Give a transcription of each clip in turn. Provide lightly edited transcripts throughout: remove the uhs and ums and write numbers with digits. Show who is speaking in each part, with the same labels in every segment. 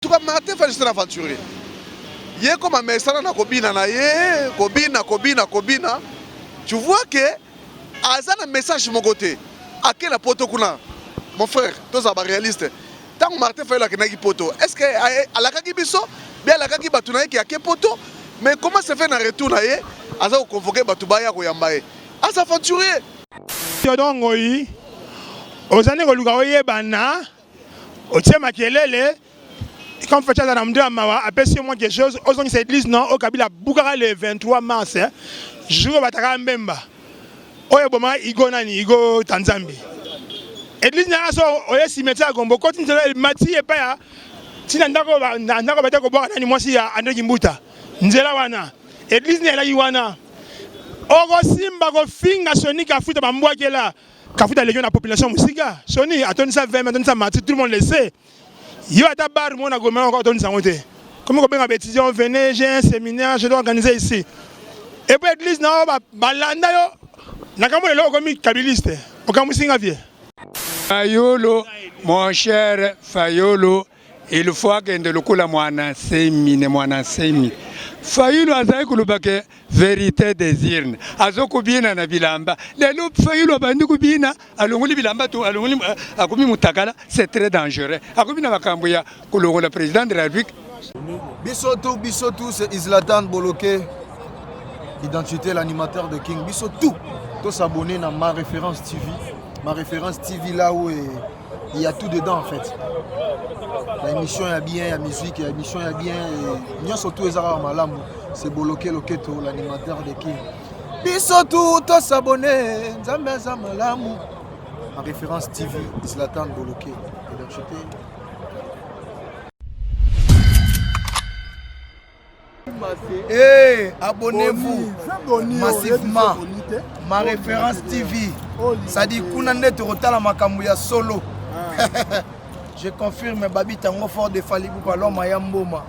Speaker 1: Tout cas, Martin Fayulu c'est un aventurier. Ye comme amesana na kobina na ye, kobina, kobina, kobina. Tu vois que aza na message moko te. Ake na poto kuna. Mon frère, toza ba réaliste. Tango Martin Fayulu akendaki poto, est-ce que alakaki biso, bien alakaki bato na ye ke ake poto, mais comment se fait na retour na ye, aza ko convoquer bato baya koyamba ye. Aza aventurier.
Speaker 2: Theodore Ngoyi, ozali koluka oyebana otie makelele comme Fatshi aza na mutu ya mawa apesi yo mwa quelque chose ozongisa église non oyo Kabila abukaka le 23 mars eh, jour oyo bataka Mbemba oyo ebomaka Igo nani Igo Tanzambi église na so oye cimetière ya Gombo okoti nzela emati epai ya ntina ndako ndako bata kobwaka nani mwasi ya Andre Kimbuta nzela wana église na elaki wana okosimba kofinga Sony Kafuta bambwakela Kafuta aleki na population mosika. Soni atondisa 20 atondisa mati tout le monde le sait. Yo ata bar mona goma encore atondisa yango te. Comme kobenga ba étudiants venez, j'ai un séminaire, je dois organiser ici. Et puis église na ba balanda yo na kambo lelo okomi kabiliste. Okamwisi nga vie.
Speaker 3: Fayulu, mon cher Fayulu, il faut akende lokola mwana nsemi ne mwana nsemi. Fayulu azali koloba ke verite des urnes, azokobina na bilamba. Lelo Fayulu abandi kobina, alongoli bilamba to alongoli euh, akomi mutakala, c'est très dangereux. Akomi na makambo ya kolongola président de la République.
Speaker 4: Biso tout, biso tout, c'est Islatan Boloke, identité l'animateur de King. Biso tout, tous abonnés na ma référence TV. Ma référence TV là où est il y a tout dedans en fait. La émission ya bien, ya musique, ya émission ya bien, et nyonso tout ezaka malamu. C'est Boloke Loketo, l'animateur de King. Biso tout to s'abonner, Nzambe aza malamu. En référence TV, Zlatan Boloke, identité.
Speaker 5: Hey, abonnez-vous massivement. Ma référence TV. Ça dit kuna nde tokotala makambo ya solo. Ah. Je confirme Babi Tango fort de Fally Ipupa l'homme ya mboma.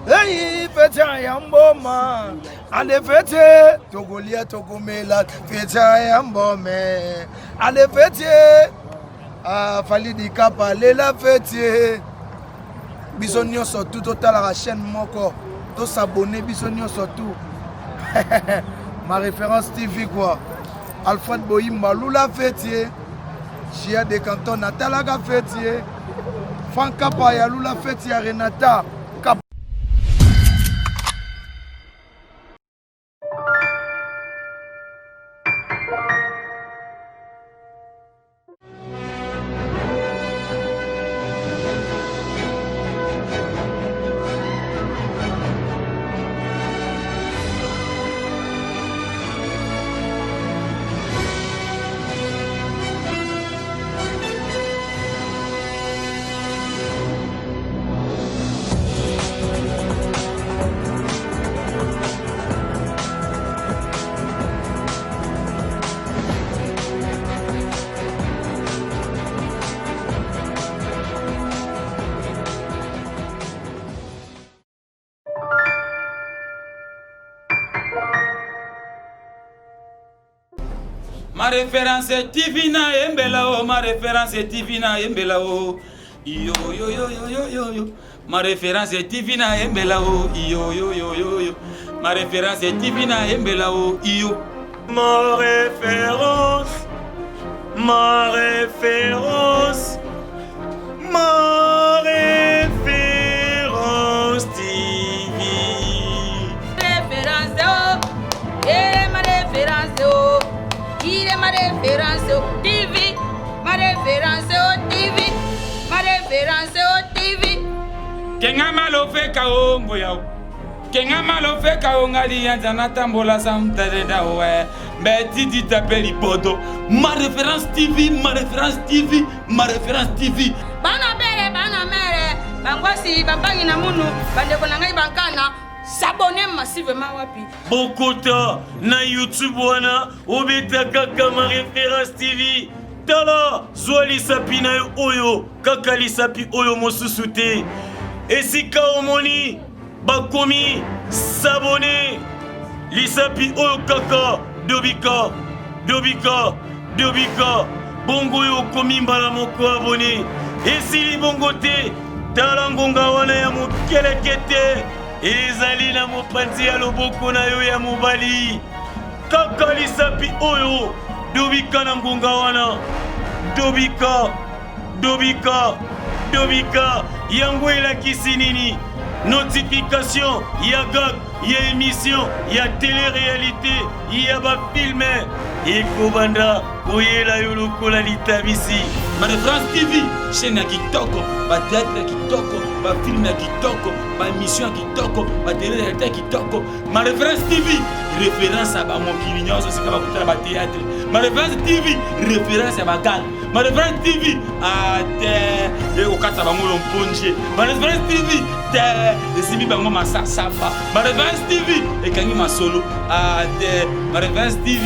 Speaker 5: Hey, fete ya mboma. Ale fete tokolia tokomela fete ya mbome. Ale fete ah, Fally Dikapa lela fete. biso nyonso tu totalaka chaîne moko tosabone biso nyonso tu ma référence tv quoi alfred boyimba lula fetie gia de canton natalaka fetie frank kapa ya lula feti ya renata
Speaker 6: Ma référence TV na yembela o ma référence TV na yembela o yo yo yo yo yo yo yo ma référence TV na yembela o yo yo yo yo yo ma référence TV na yembela o yo
Speaker 7: ma référence ma référence Ma référence TV.
Speaker 8: Référence oh, eh ma référence oh, il est ma référence oh, TV, ma référence oh, TV, ma référence oh, TV.
Speaker 6: Kenga malofeka o ngoya o. Kenga malofeka o ngali yanza natambola samtadeda we. Mais Didi t'appelle Ibodo. Ma référence TV, ma référence TV, ma référence TV.
Speaker 8: Bana bere, bana mere, bangwasi, bambangi na munu, bandeko na ngai bankana, s'abonner massivement wapi.
Speaker 7: Bokota na YouTube wana obeta kaka ma référence TV. Tala, zwa lisapi na yo oyo, kaka lisapi oyo mosusu te. Esika omoni bakomi s'abonner lisapi oyo kaka dobika dobika dobika bongo oyo okomi mbala moko abone esili bongo te. Tala ngonga wana ya mokelekete ezali na mopanzi ya loboko na yo ya mobali. Kaka lisapi oyo dobika na ngonga wana, dobika, dobika, dobika. Yango elakisi nini? Notification ya gag ya emission ya tele-realite ya bafilme ekobanda koyela yo lokola litabisi.
Speaker 6: Mane France TV, chaîne ya kitoko, ba théâtre ya kitoko, ba film ya kitoko, ba émission ya kitoko, ba télé-réalité ya kitoko. Ma référence TV, référence ya ba mokili nyonso esika bakutana ba théâtre. Ma référence TV, référence ya ba gang. Ma référence TV, ah te, ekokata bango lomponje. Ma référence TV, te, esimbi bango masasamba. Ma référence TV, ekangi masolo. Ah te, Ma référence TV,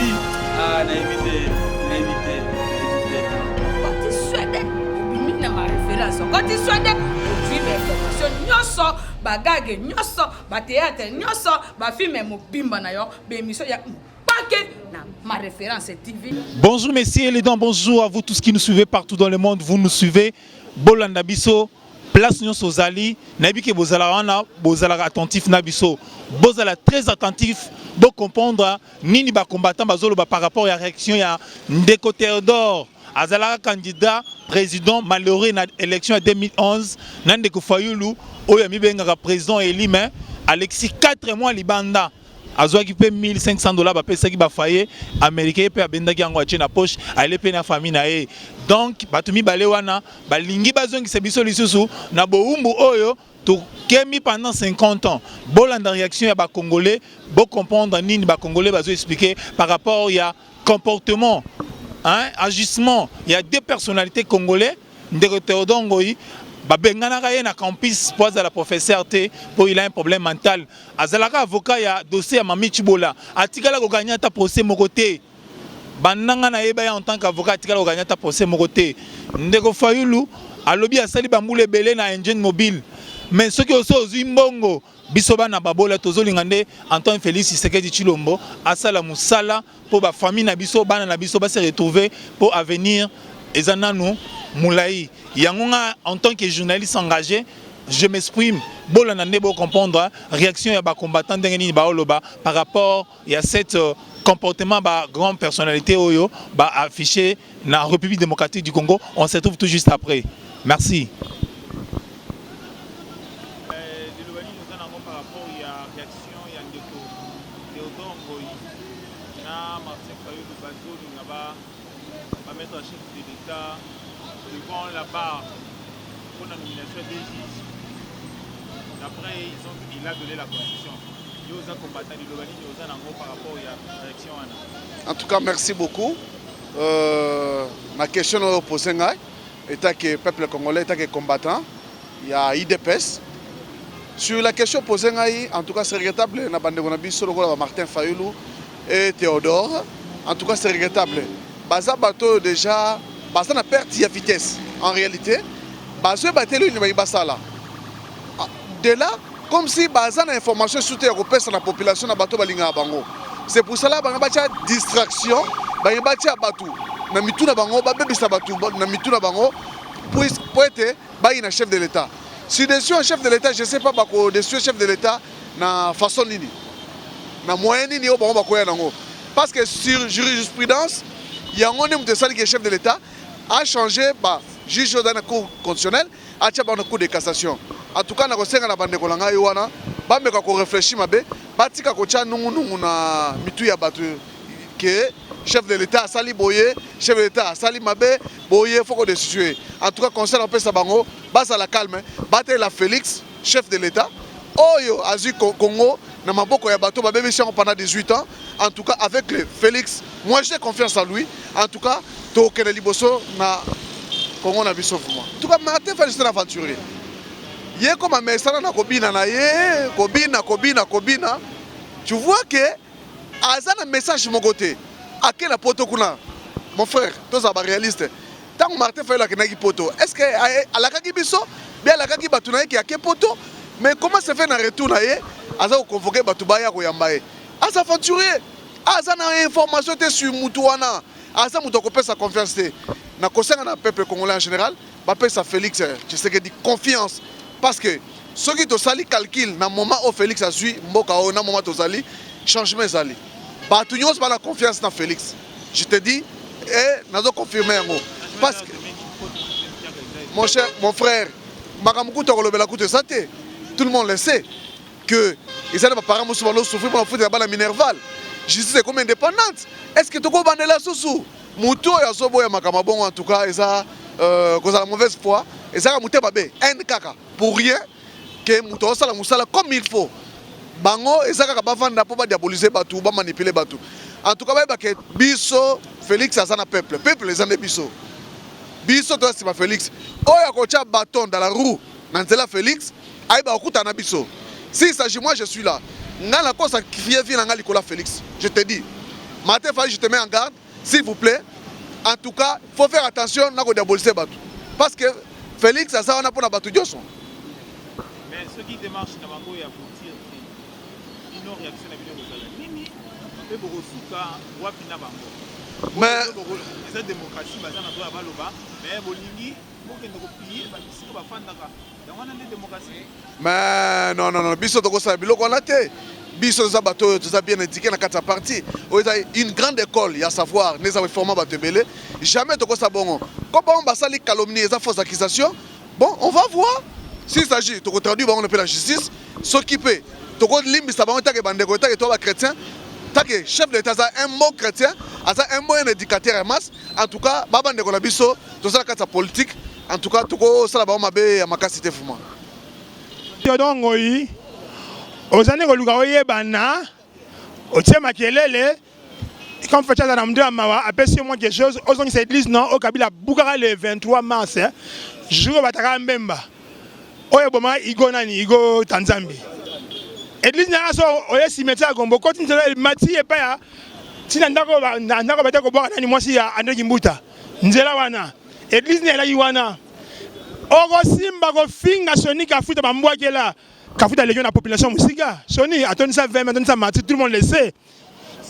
Speaker 6: ah nayebi te, nayebi te, nayebi te.
Speaker 8: Okoti Suède, obimi na ma référence. Okoti Suède, ozwi ba information nyonso, ba gag nyonso, ba théâtre nyonso, ba film mobimba na yo, ba émission ya mpake na ma référence TV.
Speaker 9: Bonjour messieurs les dames, bonjour à vous tous qui nous suivez partout dans le monde. Vous nous suivez, Bolanda Biso, place nyonso ozali, nayebi ke bozalaka wana, bozalaka attentif na biso. Bozala très attentif, bo comprendre nini ba combattants bazoloba par rapport ya réaction ya Ndeko Théodore. Azalaka candidat président malheureux na élection ya 2011 na Ndeko Fayulu oyo amibengaka président élu mais alekisi 4 mois libanda. Azwaki mpe 1500 dollars bapesaki ba foyer américain, ye mpe abendaki yango atie na poche, ale mpe na famille na ye. Donc bato mibale wana balingi bazongisa biso lisusu na bowumbu oyo tokemi pendant 50 ans. Bolanda réaction ya ba Congolais, bo comprendre nini ba Congolais bazo expliquer par rapport ya comportement, hein, agissement ya deux personnalités congolais. Ndeko Théodore Ngoyi babenganaka ye na campus po azala professeur te po il a un problème mental. Azalaka avocat ya dossier ya Mami Tshibola, atikala ko gagner ata procès moko te. Banda nga nayeba ye en tant qu'avocat, atikala ko gagner ata procès moko te. Ndeko Fayulu alobi asali ba mbula ebele na Engine Mobile, mais soki osi ozwi mbongo, biso bana babola tozolinga nde Antoine Felix Tshisekedi Tshilombo asala musala po ba famille na biso, bana na biso ba se retrouver po avenir eza nanu mulayi. Yango nga en tant que journaliste engagé, je m'exprime, bolanda nde bo comprendre réaction ya ba combattants ndenge nini baoloba par rapport ya cette comportement ba grande personnalité oyo ba affiché na République démocratique du Congo. On se retrouve tout juste après. Merci.
Speaker 2: Liloba nini oza nango par rapport ya réaction ya ndeko Théodore Ngoyi na Martin Fayulu bazolinga ba ba mettre chef de l'État devant la barre pour la nomination des juges? D'après ils ont, il a violé la constitution. Yo oza combattant, liloba nini oza nango par rapport ya réaction wana?
Speaker 1: En tout cas, merci beaucoup. Ma question oyo posé ngai étant que peuple congolais, étant que combattant ya UDPS, sur la question posée ngai, en tout cas c'est regrettable na bandeko na biso lokola ba Martin Fayulu et Théodore. En tout cas c'est regrettable. Baza bato déjà baza na perte ya vitesse. En réalité bazo bateli ni basala. De là comme si baza na information surtout ya kopesa na population na bato balingaka bango. C'est pour cela bango batia distraction, bango batia bato na mitu na bango, babebisa bato na mitu na bango po ete bayi na chef de l'État. Si dessus un chef de l'État, je sais pas bako dessus chef de l'État na façon nini, na moyen nini oyo bango bakoya nango, parce que sur jurisprudence yango nde moto esali ke chef de l'État a changé ba juge oyo na cour constitutionnelle, atia bango na cour de cassation. En tout cas nakosenga na bandeko na ngai wana bameka ko réfléchir mabe, batika kotia nungunungu na mitu ya bato ke chef de l'État asali boye, chef de l'État asali mabe boye, faut ko destituer. En tout cas conseil napesa bango, bazala calme, batela Félix chef de l'État oyo azwi Congo na maboko ya bato babebisi yango pendant 18 ans. En tout cas avec le Félix, moi j'ai confiance en lui. En tout cas tokende liboso na Congo na biso vraiment. En tout cas Martin Fayulu c'est un aventurier. Ye koma mesana na kobina na ye, kobina, kobina, kobina. Tu vois que aza na message moko te. Ake na poto kuna. Mon frère, toza ba réaliste. Tango Martin Fayulu akendaki poto, est-ce que alakaki biso bien alakaki bato na ye ke ake poto? Mais comment se fait na retour na ye aza ko convoquer bato baya koyamba ye? Aza aventurier. Aza na information te sur mutu wana. Aza mutu akopesa confiance te. Na kosenga na peuple congolais en général, bapesa Félix Tshisekedi confiance. Parce que soki tosali calcul na moment oyo Felix azui mboka oyo na moment tozali changement ezali. Batu nyonso bana confiance na Felix. Je te dis et nazo confirmer yango parce que mon cher mon frère makambo kutu akolobela kutu eza te. Tout le monde le sait que eza na ba parents mosusu bazo souffrir pona kofutela bana minerval. Justice ekomi indépendante. Est-ce que tokobandela susu? Mutu oyo azoboya makambo ya bongo en tout cas eza euh, kozala mauvaise foi, ezaka motema mabe, haine kaka pour rien que mutu azosala mosala comme il faut. Bango eza kaka bavanda mpo badiaboliser bato, bamanipuler bato. En tout cas bayeba ke biso Felix aza na peuple, peuple eza nde biso. Biso toza nsima Felix. Oyo akotya bâton dans la roue na nzela Felix, ayeba kokutana na biso. S'il s'agit moi je suis là. Nga nako sacrifier vie na nga likolo ya Felix. Je te dis. Martin Fayulu je te mets en garde s'il vous plaît. En tout cas, faut faire attention na ko diaboliser bato. Parce que Felix aza wana pona bato nyonso.
Speaker 9: Mais soki démarche na bango ya aboutir te, bino réaction na bino ekozala nini mpe bokosuka wapi na bango?
Speaker 1: Mais
Speaker 9: eza démocratie, baza na droit ya baloba, mais bolingi bokende kopiller ba bisika bafandaka, yango wana nde démocratie?
Speaker 1: Mais non non non, biso tokosala biloko wana te. Biso toza bato oyo toza bien éduqué na kati ya parti oyo eza une grande école ya savoir nde eza forma bato ebele. Jamais tokosala bongo. Ko bango basali calomnie, eza fausse accusation. Bon, on va voir. S'il s'agit tokotraduire bango na mpe la justice, soki mpe tokolimbisa bango take bandeko, take to ba chrétien, take chef de l'état aza un bon chrétien, aza un bon éducateur ya masse. En tout cas ba bandeko na biso toza na kati ya politique, en tout cas tokosala bango mabe ya makasi te vraiment.
Speaker 2: Théodore Ngoyi, ozali koluka oyebana, otie makelele, comme Fatshi aza na motema mawa, apesi yo mwa quelque chose, ozongisa église non, oyo Kabila abukaka le 23 mars, jour oyo bataka Mbemba, oyo ebomaka Igo nani, Igo Tanzambi. Église na so oye cimetière ya Gombo, okoti nzela emati epai ya tina ndako na ndako bata kobwaka nani mwasi ya Andre Kimbuta, nzela wana église na elaki wana. Okosimba kofinga Sony Kafuta bambwakela Kafuta aleki na population mosika. Sony atondisa 20 atondisa mati, tout le monde le sait.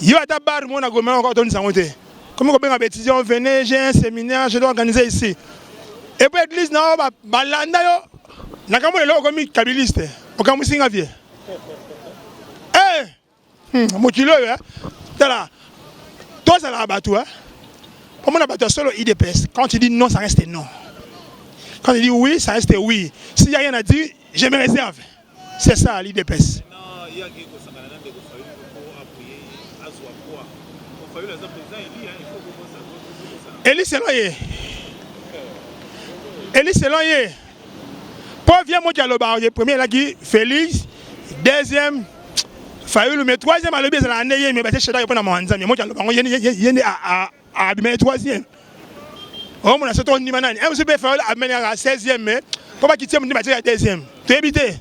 Speaker 2: Yo ata bar mona goma encore atondisa yango te. Comment kobenga ba étudiants, venez, j'ai un séminaire, je dois organiser ici. Et puis église na yo balanda yo na kambo lelo okomi kabiliste. Okamwisi nga vie. Eh mokili oyo eh tala tozalaka bato eh omona bato ya solo IDPS. Quand tu dis non, ça reste non. Quand tu dis oui, ça reste oui. S'il y a rien à dire, je me réserve. C'est ça l'IDPS. Eli selon ye, Eli selon ye, po vie moki alobaka ye premier elaki Félix, deuxième Fayulu, mais troisième alobi ezalaka nde ye, mais batie Shadary mpo na mawa Nzambe. Moki aloba yango ye nde abima ye troisième. Omona soki tondima nani mosusu mpe Fayulu amemi kaka 16e, mais mpo bakitie nde batie ya deuxième, toyebi te.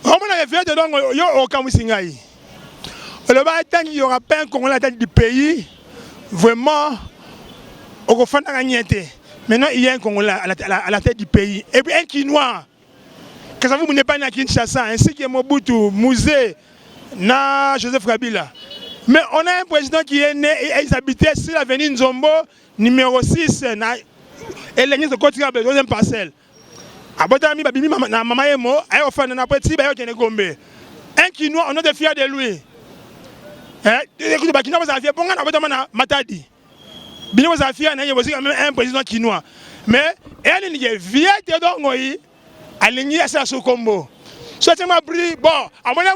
Speaker 2: Omona vieux donc yo okamwisi ngai, oloba tant qu'il y aura pas un Congolais à la tête du pays, vraiment okofandaka nye te. Maintenant il y a un Congolais à la tête du pays et puis un Kinois. Kasavubu n'est pas né à Kinshasa, ainsi que Mobutu, Mzee na Joseph Kabila. Mais on a un président qui est né et ils habitaient sur l'avenue Nzombo numéro 6 na elengi kotika deuxième parcelle. Abotami babimi na mama yemo aye kofanda na po ti baye kokende Gombe. Un Kinois, on est fier de lui. Eh, écoute, ba Kinois bazala fier mpo ngai nabotama na Matadi. Bino bozala fier na ye, bozali quand même un président kinois. Mais eya nini ke vieux Théodore Ngoyi alingi asala so kombo. So atie mwa bri, bon, amoni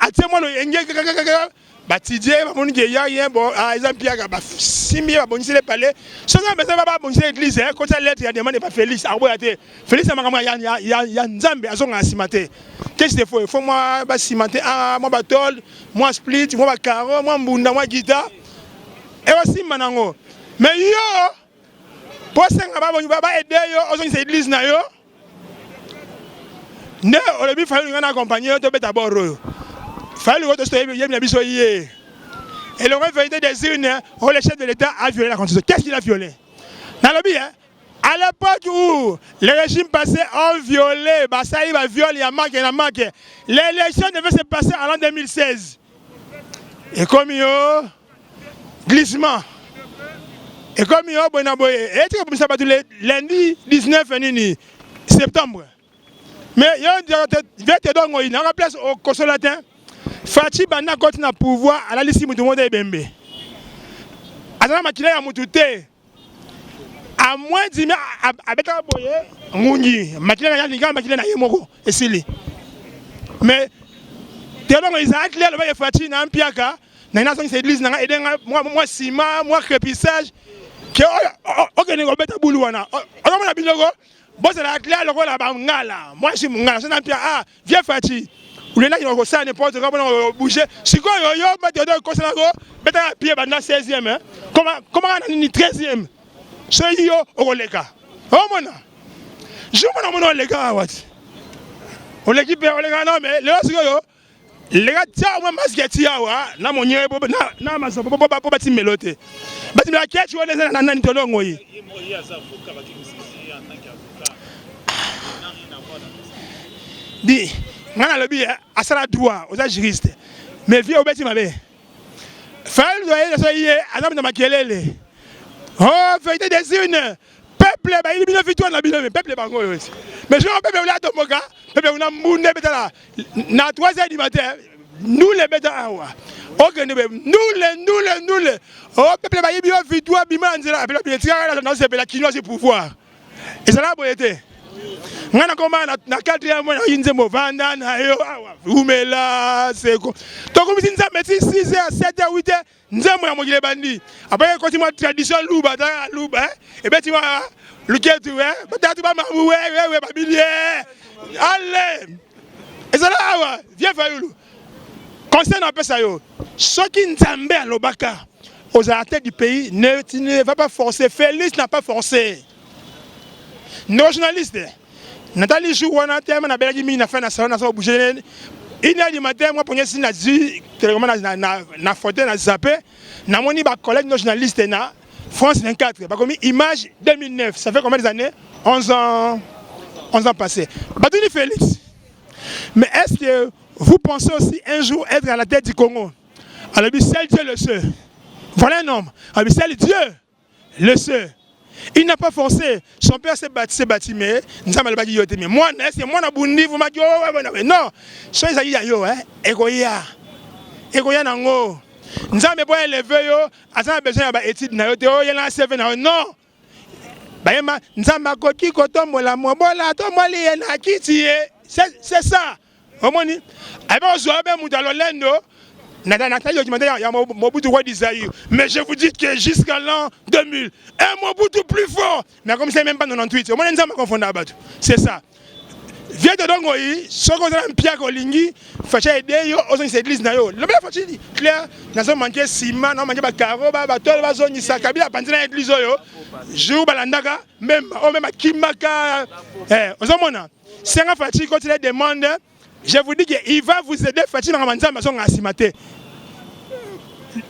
Speaker 2: atie mwa loyenge kaka batidie bamoni ke ya rien, bon, ah, eza mpiaka basimbi ye babongiseli palais. Soki na besoin babongiseli église, eh, kotia lettre ya demande epa Félix, akoboya te. Félix na makambo ya Nzambe azonga na nsima te. Qu'est-ce qu'il faut? Il faut mwa bacimenter, ah, mwa batole, mwa split, mwa bacaro, mwa mbunda, mwa guitare. Ekosimba nango. Mais yo po senga ba aider yo ozongisa église na yo nde olobi Fayulu nga na accompagner yo tobeta bord oyo. Fayulu oyo toyebi na biso ye. Elongo vérité des urnes, oh, le chef de l'État a violé la constitution. Qu'est-ce qu'il a violé? Nalobi hein? À l'époque où le régime passé ont violé, basali ba viol ya manque na manque, l'élection devait se passer en l'an 2016. Et comme yo glissement, et comme yo boye na boye, et tu comme ça lundi 19 nini. Septembre. Mais yo vieux Théodore Ngoyi na place okosola te. Fatshi banda akoti na pouvoir alalisi mutu moko te ebembe. Aza na makila ya mutu te. A moins dimi abetaka boye ngungi makila na ye alingaka makila na ye moko esili. Mais Théodore Ngoyi ezalaki clair alobaki Fatshi na mpiaka na nazongisa église na ngai aide ngai mwa ciment mwa crépissage ke okende kobeta bulu wana okomona biloko bozala clair lokola bangala mwasi mongala so na mpia ah vieux Fatshi olendaki na kosala n'importe quoi mpona kobouge sikoyo yo bato oyo ekosalako betaka pie banda 16e koma na nini 13e soki yo okoleka omona jour mona mona oleka awa ti oleki mpe oleka no me lelo sikoyo leka tia mwa masque ti awa na monyere na masopo po batimelo te batimela kechi wana eza na nani tolongo ye di ngai nalobi eh, asala droit oza juriste mais vie obeti mabe fayulu ayeli so ye aza na makelele oh vérité des urnes peuple bayini bino victoire na bino mais peuple bango oyo mais soki peuple olia tomboka peuple kuna mbunda ebetala na 3 heures du matin ndule ebeta awa okende be ndule ndule ndule o oh, peuple bayibi yo victoire bima na nzela etikaka nasepela kino asi pouvoir ezalaka boye te ngai nakoma na quatrième mois nayoki nzembo vanda na yo awa umela seko tokomisi nzambe ti 6 heures 7 heures 8 heures Nzembo ya mokili ebandi après ekoti mwa tradition luba ta luba eh? ebeti mwa luketu eh? batatu bamabu wewewe babili eh? ale ezala awa vieux Fayulu conseil na apesa yo soki Nzambe alobaka ozala tête du pays ne, tu ne vas pas forcer Félix n'a pas forcé ndeko journaliste natali jour wana tellement nabelaki mingi na fin na salon naza kobouge une heure du matin mwa pongi esi nazwi télécommande na, na, na fauteuil na zappe namoni ba collègue no journaliste na France 24 bakomi image 2009 ça fait combien des années 11 ans 11 ans passés batuni Félix mais est-ce que vous pensez aussi un jour être à la tête du Congo alobi seul Dieu le sait voilà un homme alobi seul Dieu Le sait. Il n'a pas forcé. Son père s'est bâti, s'est bâti, mais Nzambe alobaki yo te. Mais moi, est-ce que moi na bundi vous m'a dit oh, non. So ezali ya yo hein. Ekoya. Ekoya nango. Nzambe po élever yo, aza na besoin ya ba études na yo te. Oh, yela CV na yo. Non. Bayema Nzambe akoki kotombola mobola atomboli ye na kiti ye. C'est ça. Omoni? Abe ozwa be moto ya lolendo natali documentaire ya Mobutu roi du Zaïre. Mais je vous dis que jusqu'à l'an 2000, un Mobutu plus fort, mais comme c'est même pas 98, omoni Nzambe akonfonda bato. C'est ça. Vieux Dodo Ngoyi, soki oza na mpiaka olingi Fatshi aide yo ozongisa église na yo. Lobela Fatshi clair, nazo manquer ciment, nazo manquer ba carreaux, ba batole bazongisa Kabila apanzi na église oyo. Jour balandaka Mbemba, oyo Mbemba akimaka eh, ozomona Senga Fatshi quand il a demande, je vous dis qu'il va vous aider Fatshi na nzambe azonga nsima te.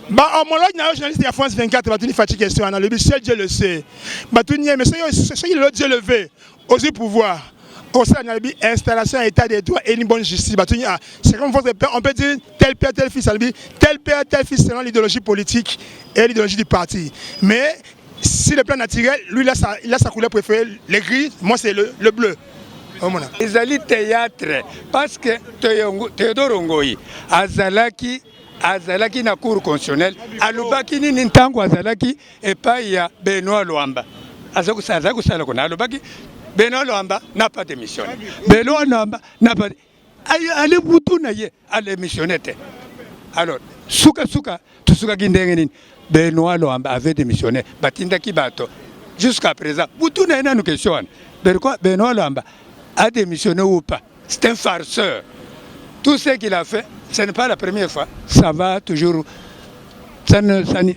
Speaker 2: Ba homologue na journaliste ya France 24 batuni Fatshi question wana lobi seul Dieu le sait. Batuni ye mais soki lelo Dieu le veut, ozwi pouvoir. Osala na lobi installation ya état de droit et une bonne justice. Batuni ah, c'est comme votre père, on peut dire tel père tel fils alobi tel père tel fils selon l'idéologie politique et l'idéologie du parti. Mais Sur le plan naturel, lui il a sa, il a sa couleur préférée, le gris, moi c'est le, le bleu. Omona.
Speaker 3: Ezali théâtre parce que Théodore Ngoyi azalaki azalaki na cour constitutionnelle alobaki nini ntango azalaki epai ya Benoît Lwamba azalaki kosala kuna alobaki Benoît Lwamba n'a pas démissionné Benoît Lwamba n'a pas ale butu na ye ademissionne te alors suka suka tosukaki ndenge nini Benoît Lwamba avait démissionné batindaki bato jusqu'à présent butu na ye nanu question wana pourquoi Benoît Lwamba a démissionné ou pas c'est un farceur tout ce qu'il a fait ce n'est pas la première fois ça va toujours ça ne, ça ne,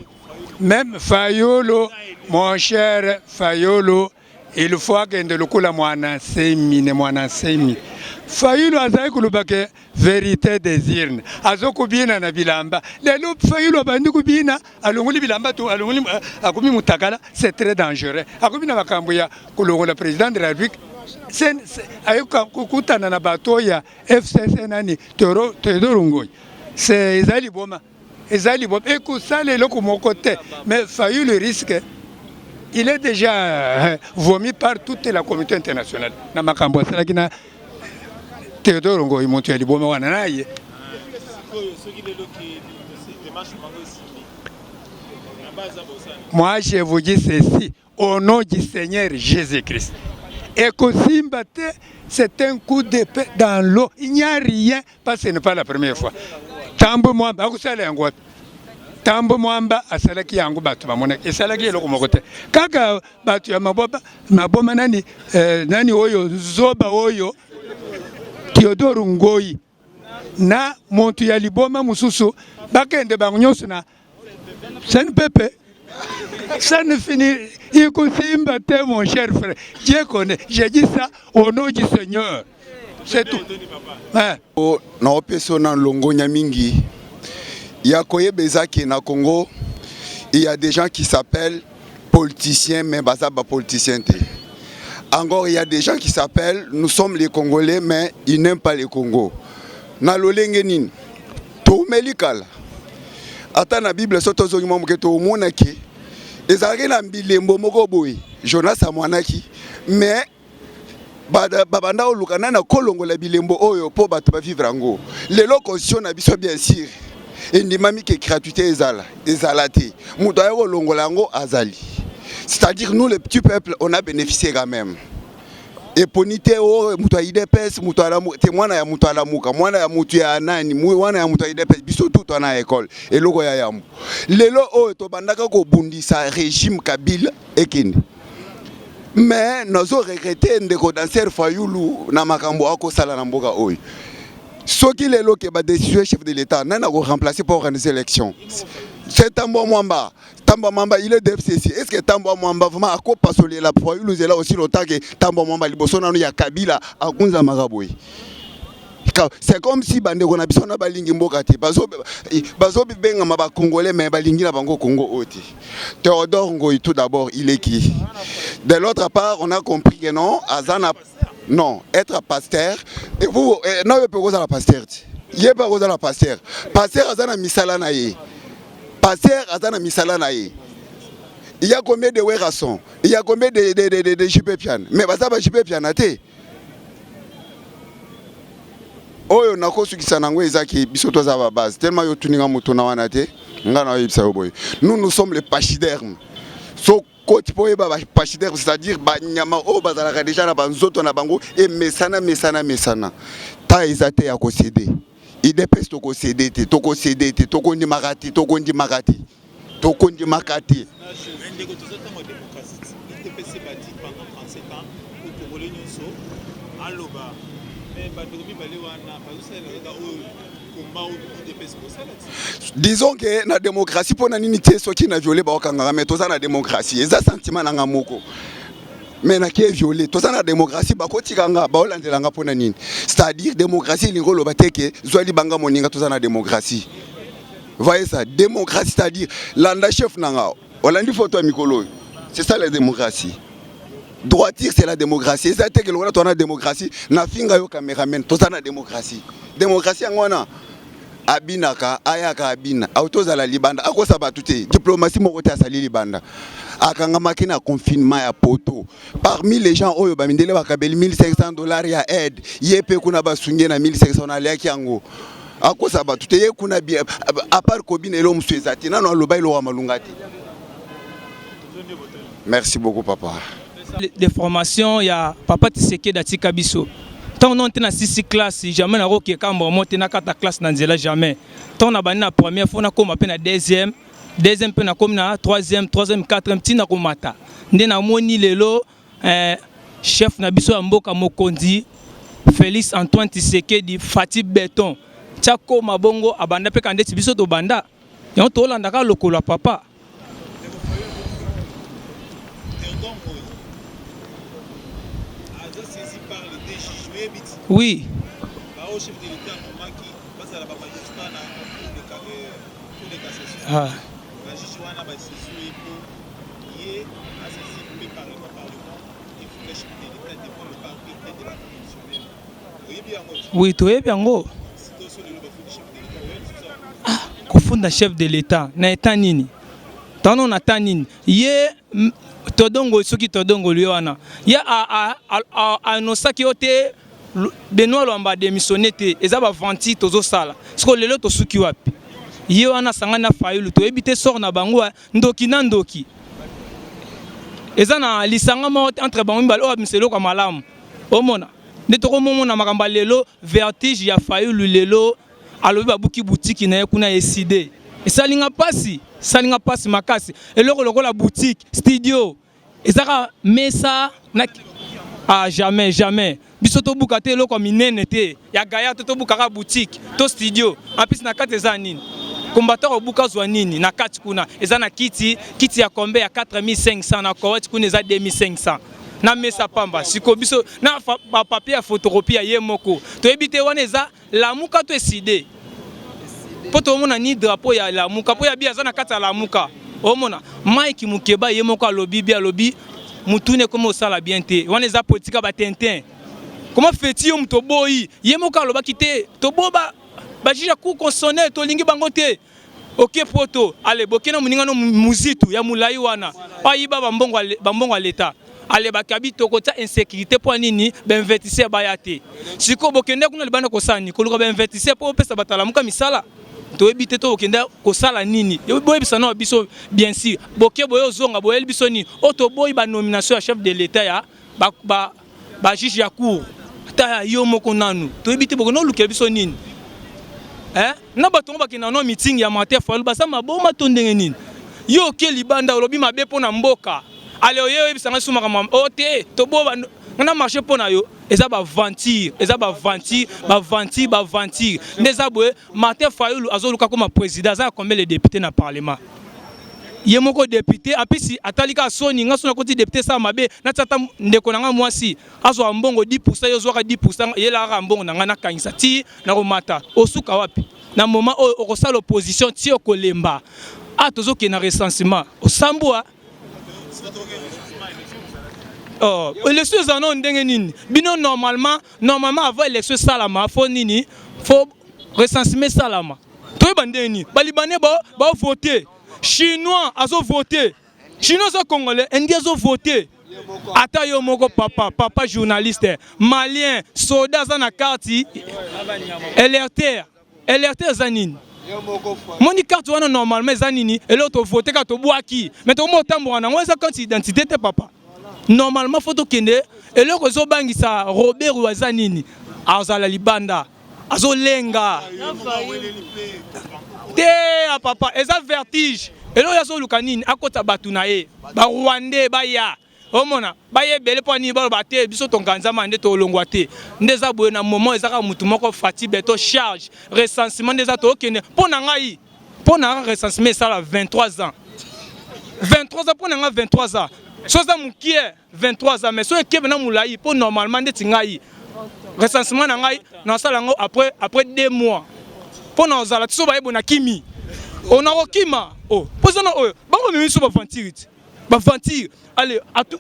Speaker 3: même Fayulu mon cher Fayulu Il faut akende lokola mwana nsemi ne mwana nsemi. Fayulu azali koloba ke verite des urnes, azo kobina na bilamba. Lelo Fayulu abandi kobina, alongoli bilamba to alongoli akomi mutakala, c'est très dangereux. Akomi na makambo ya kolongola président de la République. Aye kokutana na bato ya FCC nani Theodore Ngoy. C'est ezali liboma. Ezali liboma ekosala eloko moko te mais Fayulu risque. Il est déjà euh, vomi par toute la communauté internationale. Na makambo asalaki na Théodore Ngoyi moto ya liboma wana na ye. Moi je vous dis ceci au nom du Seigneur Jésus-Christ. Ekosimba te, c'est un coup d'épée dans l'eau. Il n'y a rien parce que ce n'est pas la première fois. Tambo Mwamba akosala yango wapi? Tambo Mwamba asalaki yango bato bamonaki, esalaki eloko moko te. Kaka bato ya maboma, maboma nani, eh, nani oyo zoba oyo Theodore Ngoyi na moto ya liboma mosusu bakende bango nyonso na CNPP. Ça ne finit ikosimba te mon cher frère. Dieu connaît. J'ai dit ça au nom du Seigneur. C'est tout. Hein.
Speaker 10: Naopesa yo na longonya mingi ya koyeba eza ke na Congo il y a des gens qui s'appellent politiciens mais baza ba politiciens te. Encore il y a des gens qui s'appellent nous sommes les Congolais mais ils n'aiment pas le Congo. Na lolenge nini? Toumeli kala. Ata na Bible so tozongi mwa moke tomona ke ezalaki na bilembo moko boye Jonas amwanaki mais babanda koluka nani akolongola bilembo oyo mpo bato bavivre yango lelo constitution na biso bien sûr endimami ke gratuité ezala ezala te moto aye kolongola yango azali c'est-à-dire nous le petit peuple on a bénéficié quand même eponi te o oh, moto ya idps moto alamuka te mwana ya moto alamuka mwana ya moto ya nani mwana ya moto ya idps biso tu twana ya ekole eloko ya yambo lelo oyo tobandaka kobundisa régime kabila ekende mais nazo regrette ndeko danser fayulu na makambo akosala na mboka oyo soki lelo ke ba décision chef de l'état nani ako remplacer pour organiser élection c'est Tambo Mwamba Tambo Mwamba il est de FCC est-ce que Tambo Mwamba vraiment akopasolela Fayulu nzela aussi longtemps que Tambo Mwamba liboso nanu ya Kabila akunzamaka boye c'est comme si bandeko na biso na balingi mboka te bazobengama ba congolais mais balingi na bango Congo oyo te Théodore Ngoy tout d'abord il est qui de l'autre part on a compris que non azana non être pasteur et vous eh, na yo mpe okozala pasteur te ye mpe akozala pasteur pasteur aza na misala na ye pasteur aza na misala na ye il y a combien de Werrason il y a combien de, de, de, de, de JP Piana mais baza ba JP Piana te oyo nakosukisa nango eza ke biso toza ba base tellement yo otuni nga motuna wana te nga na oyebisa yo boye nous nous sommes les pachydermes so koti mpo oyeba bapachyderme c'est-à-dire banyama oyo bazalaka deja na banzoto na bango emesana mesana mesana ta eza te ya kosede idps tokosede te tokosede te tokondimaka te tokondimaka te tokondimaka te.
Speaker 9: Mais ndeko toza ntango ya démocratie udps ebati pendant 37 ans po congolais nyonso aloba mais bandeko mibale wana bazosalela kaka oyo combat oyo udps bosala ti
Speaker 10: disons que na démocratie mpo na nini te soki na viole baokangaka mais toza na démocratie eza sentiment na nga moko mais nake viole toza na démocratie bakotika nga baolandela nga mpo na nini c'est-à-dire démocratie elingi oloba te ke zwa libanga moninga toza na démocratie Voyez ça, démocratie, c'est-à-dire landa chef nanga, olandi photo ya mikolo C'est ça la démocratie. Droiture c'est la démocratie. Eza te ke lokola toza na démocratie, na finga yo cameraman, toza na démocratie. Démocratie yango wana abinaka ayaka abina auti ozala libanda akosa bato te diplomatie moko te asali libanda akangamaki na confinement ya poto parmi les gens oyo bamindele bakabeli 1500 dollars ya aide ye mpe kuna basungi ye na 1500 na aliaki yango akosa bato te ye kuna bien à part kobina eloko mosusu eza te nano aloba eloko ya malunga te merci beaucoup papa
Speaker 11: de formation ya papa Tshisekedi atika biso ntango nano te na sisi classe jamais nakokeka mbamo te nakata classe na nzela jamais ntango nabandi na première fo nakoma mpe na deuxième deuxième mpe nakomi na troisième troisième quatrième ntina komata nde namoni lelo eh, chef na biso ya mboka mokonzi Félix Antoine Tshisekedi Fati Beton tia koma bongo abanda mpe kandeti biso tobanda yango tolandaka lokolo ya papa oui Ah. Oui, toyebi yango. Ah, kofunda chef de l'État na état nini? Tano na temps nini? Ye. Todongo soki todongoli yo wana ye annosaki yo te. Benoit Lwamba a demissionne te, eza ba aventure tozosala. Sikoyo lelo tosuki wapi? Ye wana asangani na Fayulu, toyebi te sort na bango, ndoki na ndoki. Eza na lisanga moko te entre bango mibale oyo abimisa eloko ya malamu. Omona nde tokomomona makambo ya lelo, vertige ya Fayulu lelo alobi babuki boutique na ye kuna eside. Esali nga pasi, esali nga pasi makasi. Eloko lokola boutique, studio Ezaka mesa na ah jamais jamais biso tobuka te eloko ya minene te ya gaya to tobukaka boutique to studio en plus na kati eza nini combattant obuka zwa nini na kati kuna eza na kiti kiti ya kombe ya 4500 na Koweït kuna eza 2500 na mesa pamba siko biso na ba papier ya photocopie ya ye moko toyebi te wana eza Lamuka to eside po tomona ni drapeau ya Lamuka po ya bi aza na kati ya Lamuka omona Mike Mukeba ye moko alobi bi alobi mutune ekomi osala bien te wana eza politique ya ba tintin comment feti yo moto oboyi ye moko alobaki te toboba ba juge ya cour constitutionnelle tolingi bango te oke poto ale boke na moninga no muzitu ya molai wana ayiba bambongo ya leta ale bakabi tokotia insécurité mpo nini bainvestisseur baya te sikoyo bokende kuna libanda kosala nini koluka bainvestisseur mpo opesa bato alamuka misala toyebi te to okende kosala nini boyebisa nao biso bien sûr boke boye ozonga boyeli biso nini oyo toboyi banomination ya chef de l'état ya ba, ba, ba juge ya cour ata ya yo moko nanu toyebi te bokende olukela biso nini eh? na bato yango bakenda no meeting ya Martin Fayulu baza maboma to ndenge nini yo oke libanda olobi mabe mpo na mboka ale oye oyebisa ngai sumaka mama o oh, te toboba na marché mpo na yo eza baventure eza baventure baventure baventure nde eza boye Martin Fayulu azoluka koma président aza ya combien le député na parlement ye moko député en plus atali kaka soni nga soni akoti député esala mabe natia ata ndeko na nga mwasi azwa mbongo 10 yo ozwaka 10 yelaka kaka mbongo na ngai nakangisa ti nakomata osuka wapi na moment oyo okosala opposition ti okolemba a tozokende na recensement osambwa Oh, élection ezala nao ndenge nini bino normalement normalement avant élection esalama fo nini fo recensement esalama toyeba ndenge nini balibanais baovote chinois azovote chinois aza congolais indien azovote ata yo moko papa papa journaliste malien soda aza na carte lrtr lrt eza nini moni carte wana normalement eza nini eloko tovote kaka tobwaki mais tokomi otamboka nango eza carte identité te papa normalement fo tokende eloko ezobangisa robert aza nini azala libanda azolenga te ya papa eza vertige eloko azoluka nini akota bato na ye barwandais baya omona baye ebele mpo nini baloba te biso tonganzama nde tolongwa te nde eza boye na moment eza kaka motu moko fati beto charge recensement nde eza tokende mpo na ngai mpo na ngai recensement esala 23 ans 23 ans mpo na ngai 23 ans so eza mokie 23 ans mais so ekebe na molai mpo normalement ndeti ngai recensement na ngai nasala yango après après 2 mois mpo na ozala ti so bayebo na kimi onakokima o mpo eza na oyo bango bamemi so bavantire ti baventure ale atu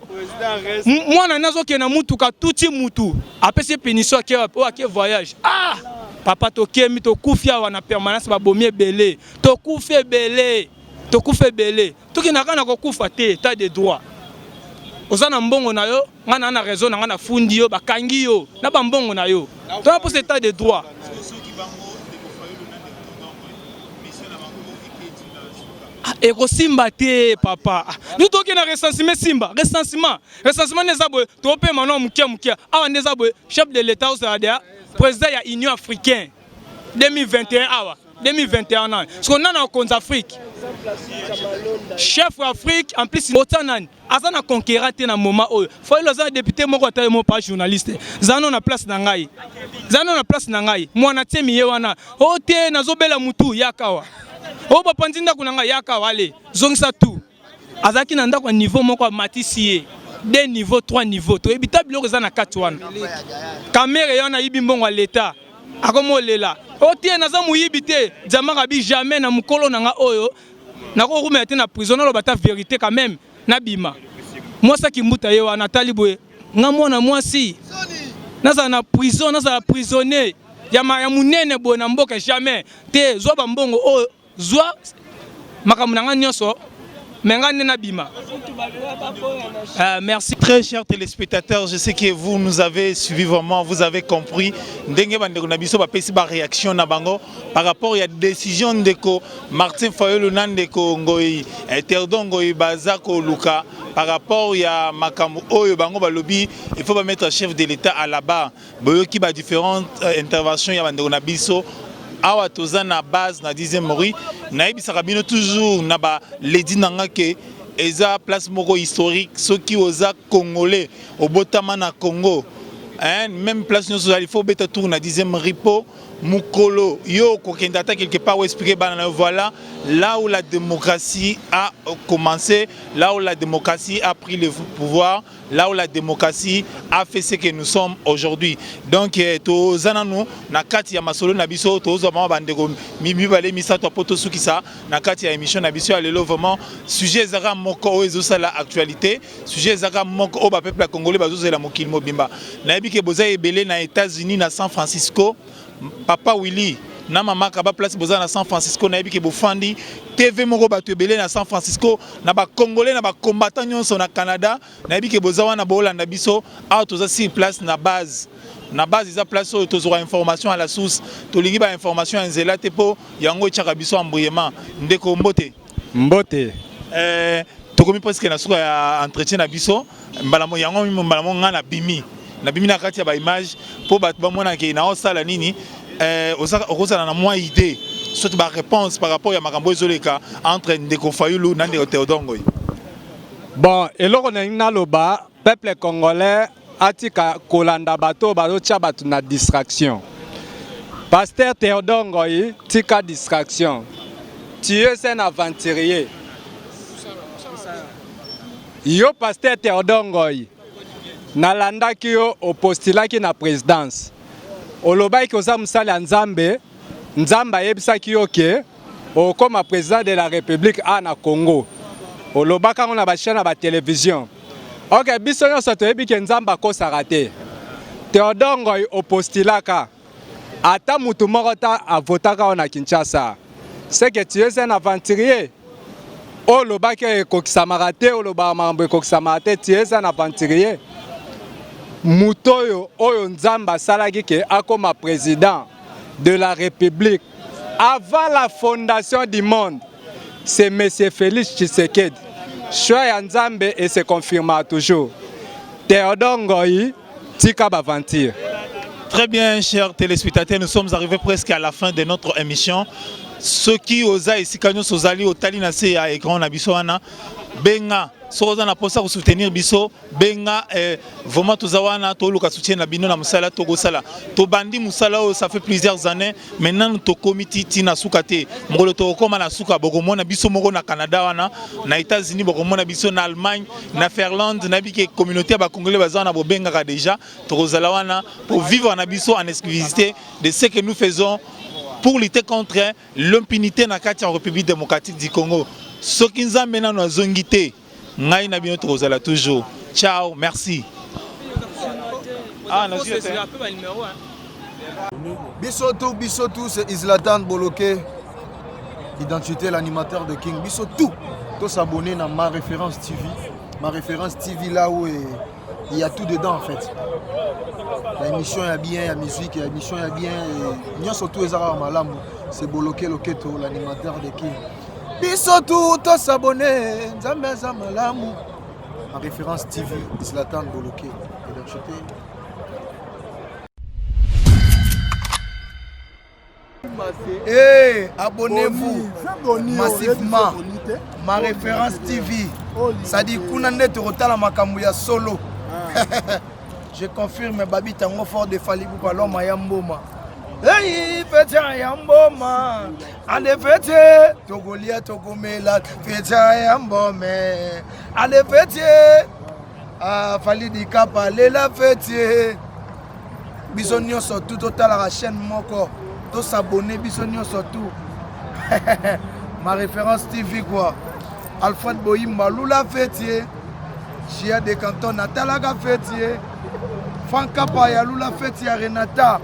Speaker 11: mwana nazokende na mutuka atuti mutu apesi ye punition ake wapi oyo ake voyage ah papa tokemi tokufi awa na permanence babomi ebele tokufi ebele tokufi ebele tokendaka na kokufa te etat de droit oza na mbongo na yo ngai naa na raison na ngai nafundi yo bakangi yo na bambongo na yo tona mposa etat de droit Ah, ekosimba te papa ah, nous toke na recensement simba recensement recensement nde eza boye topema no moke moke awa nde eza boye chef de l'état ozala deya président ya union africaine 2021 awa 2021 nani siko nani akonza afrique chef ya afrique en plus ota nani aza na conquérant te na moment oyo fayulu aza na député moko ata ye moko pa journaliste zala no na place na ngai zala no na place na ngai mwana tiemi ye wana o oh, te nazobela mutu yakawa o oh, bapanzi ndako na ngai yakawa ale zongisa tout azalaki na ndako ya niveau moko amatisi ye deux niveau trois niveau toyebi ta biloko eza na kati wana kamere ye wana ayibi mbongo ya leta akomi olela o oh, te naza moyibi te diamaka bi jamais na mokolo na nga oyo nakokumela te na prison naloba ata verite quand même nabima mwasi akimbuta ye wana atali boye nga mwana mwasi nazala na prison nazala prisonnier ya, ya monene boye na mboka jamais te zwa bambongo oyo zwa makambo na nga nyonso Mais ngai nde nabima. Merci.
Speaker 9: Très chers téléspectateurs, je sais que vous nous avez suivi vraiment, vous avez compris. Ndenge bandeko na biso bapesi ba réaction na bango par rapport ya décision ndeko Martin Fayulu na ndeko Ngoyi eh, Théodore Ngoyi baza koluka par rapport ya makambo oyo bango balobi il faut ba mettre chef de l'État à la barre. Boyoki ba différentes euh, interventions ya bandeko na biso awa toza na base na 10e rue nayebisaka bino toujours na ba lady na nga ke eza place moko historique soki oza congolais obotama na Congo hein, même place nyonso ozali faut obeta tour na 10e rue po mukolo yo okokende ata quelque part oexplike bana na yo voilà là où la démocratie a commencé là où la démocratie a pris le pouvoir là où la démocratie a fait ce que nous sommes aujourd'hui. Donc eh, toza nanu na kati ya masolo na biso tozwa mwa bandeko mibale misato po tosukisa na kati ya émission na biso ya lelo. Vraiment sujet ezaka moko oyo ezosala actualité, sujet ezaka moko oyo ba peuple ya congolais bazozela mokili mobimba. Nayebi ke boza ebele na États-Unis na San Francisco. Papa Willy na mama Kaba place boza na San Francisco nayebi ke bofandi TV moko bato ebele na San Francisco na ba congolais na ba combattants nyonso na Canada nayebi ke boza wana bolanda biso awa toza sur place na base na base eza place oyo tozwaka information à la source tolingi ba information ya nzela te mpo yango etiaka biso embrouillement ndeko mbote
Speaker 3: mbote
Speaker 9: eh, tokomi presque na suka ya entretien na biso mbala yango mbala mo ngai nabimi nabimi na kati ya ba image mpo bato bamona ke naosala nini eh, okozala na mwa idée soki ba réponse par rapport ya makambo ezoleka entre ndeko Fayulu na ndeko Théodore Ngoy.
Speaker 3: Bon, eloko nalingi naloba peuple congolais atika kolanda bato oyo bazotia bato na distraction. Pasteur Théodore Ngoy, tika distraction. Tu es un aventurier. Yo Pasteur Théodore Ngoy, nalandaki yo opostilaki na présidence. Olobaki oza mosali ya Nzambe, Nzambe ayebisaki yo ke okoma président de la République a na Congo. Olobaka yango na ba chaîne ya ba télévision. Ok, biso nyonso toyebi ke Nzambe akosaka te. Théodore Ngoy opostilaka ata mutu moko ta avotaka yo na Kinshasa. C'est que tu es un aventurier. Oyo olobaki ekokisamaka te, olobaka makambo ekokisamaka te, tu es un aventurier. Moto oyo oyo Nzambe asalaki ke akoma président de la République avant la fondation du monde, c'est monsieur Félix Tshisekedi. Choix ya Nzambe et se confirmera toujours. Théodore Ngoyi, tika baventure.
Speaker 9: Très bien, chers téléspectateurs, nous sommes arrivés presque à la fin de notre émission. Soki oza esika nyonso ozali otali na se ya écran na biso wana benga soki oza na mposa kosoutenir biso benga eh, vraiment toza wana toluka soutien na bino na mosala tokosala tobandi mosala oyo ça fait plusieurs années mais nanu tokomi ti ti na suka te mokolo tokokoma na suka bokomona biso moko na Canada wana na États-Unis bokomona biso na Allemagne na Finlande nayebi ke communauté ya bacongolais baza wana bobengaka déjà tokozala wana pour vivre na biso en exclusivité de ce que nous faisons pour lutter contre l'impunité na kati ya République démocratique du Congo soki Nzambe nanu azongi te ngai na bino tokozala toujours ciao merci ah,
Speaker 4: biso tout biso tout c'est Islatan Boloke identité l'animateur de King biso tout to s'abonner na ma référence TV ma référence TV là où est, il y a tout dedans en fait la émission ya bien ya musique ya émission ya bien nyonso tout ezaka malamu c'est Boloke Loketo l'animateur de King biso tout to s'abonner nzambe aza malamu en référence TV Zlatan Boloke identité
Speaker 5: Hey, abonnez-vous massivement ma référence TV ça dit kuna nde tokotala makambo ya solo je confirme babi tango fort de Fally Ipupa l'homme ya mboma Hey, feta ya mboma ale fete tokolia tokomela feta ya mbome ale fete ah, Fally Dikapa lela fete biso nyonso tu totalaka chaîne moko tosabone biso nyonso tu ma référence TV quoi Alfred Boyimba lula fete Gia de Canton natalaka fete Franck Kapa ya lula fete ya Renata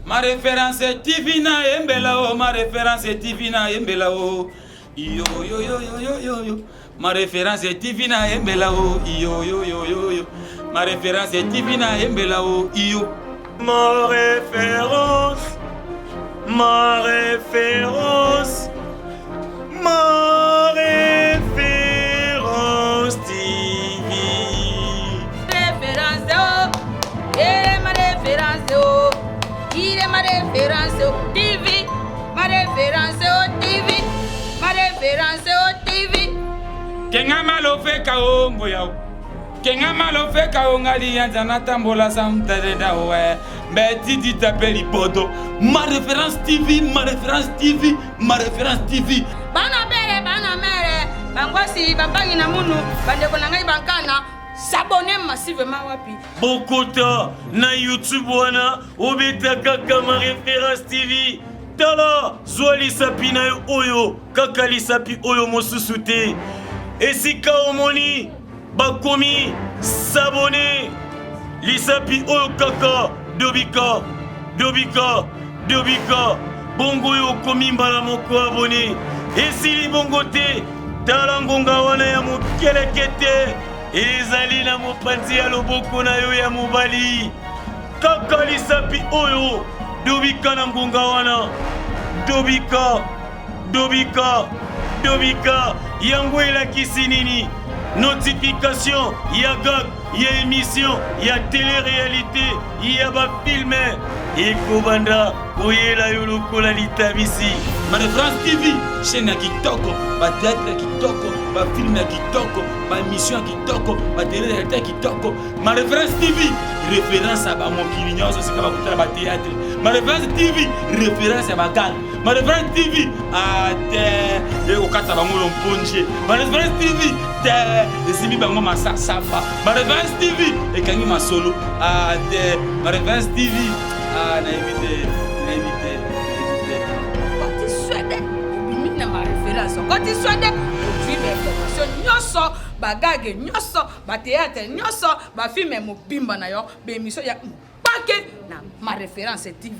Speaker 6: Ma référence TV na yembela o, ma référence TV na yembela o. Yo yo yo yo yo yo yo. Ma référence TV na yembela o, yo yo yo yo yo. Ma référence TV na yembela o, yo. Ma référence, ma référence, ma référence TV.
Speaker 8: Référence oh, eh ma référence oh, il est ma référence oh, TV, ma référence oh, TV, ma référence oh, TV.
Speaker 6: Kenga malofeka o ngoya o. Kenga malofeka o ngali yanza natambola samtadeda we. Mais Didi t'appelle Ibodo. Ma référence TV, ma référence TV, ma référence TV.
Speaker 8: Bana bere, bana mere, bangwasi, bambangi na munu, bandeko na ngai bankana, s'abonner massivement wapi.
Speaker 7: Bokota na YouTube wana obeta kaka ma référence TV. Tala zwa lisapi na yo oyo kaka lisapi oyo mosusu te. Esika omoni bakomi s'abonner lisapi oyo kaka dobika dobika dobika bongo oyo okomi mbala moko abone esili bongo te tala ngonga wana ya mokelekete ezali na mopanzi ya loboko na yo ya mobali kaka lisapi oyo dobika na ngonga wana dobika dobika dobika yango elakisi nini notification ya gag ya émission ya télé-réalité ya bafilme ekobanda koyela yo lokola litabisi.
Speaker 6: Ma référence TV, chaîne ya kitoko, ba théâtre ya kitoko, ba film ya kitoko, ba émission ya kitoko, ba télé-réalité ya kitoko. Ma référence TV, référence ya bamokili nyonso esika bakotala ba théâtre. Ma référence TV, référence ya bagag. Ma référence TV, ate ekokata bango lomponje. Ma référence TV, te esimbi bango masasamba. Ma référence TV, ekangi masolo. Ate Ma référence TV, ah, nayebi te, nayebi te, nayebi te.
Speaker 8: Okoti Swede, obimi na ma référence. Okoti Swede, ozwi ba information nyonso, ba gag nyonso, ba théâtre nyonso, ba film mobimba na yo, ba émission ya mpake na ma référence TV.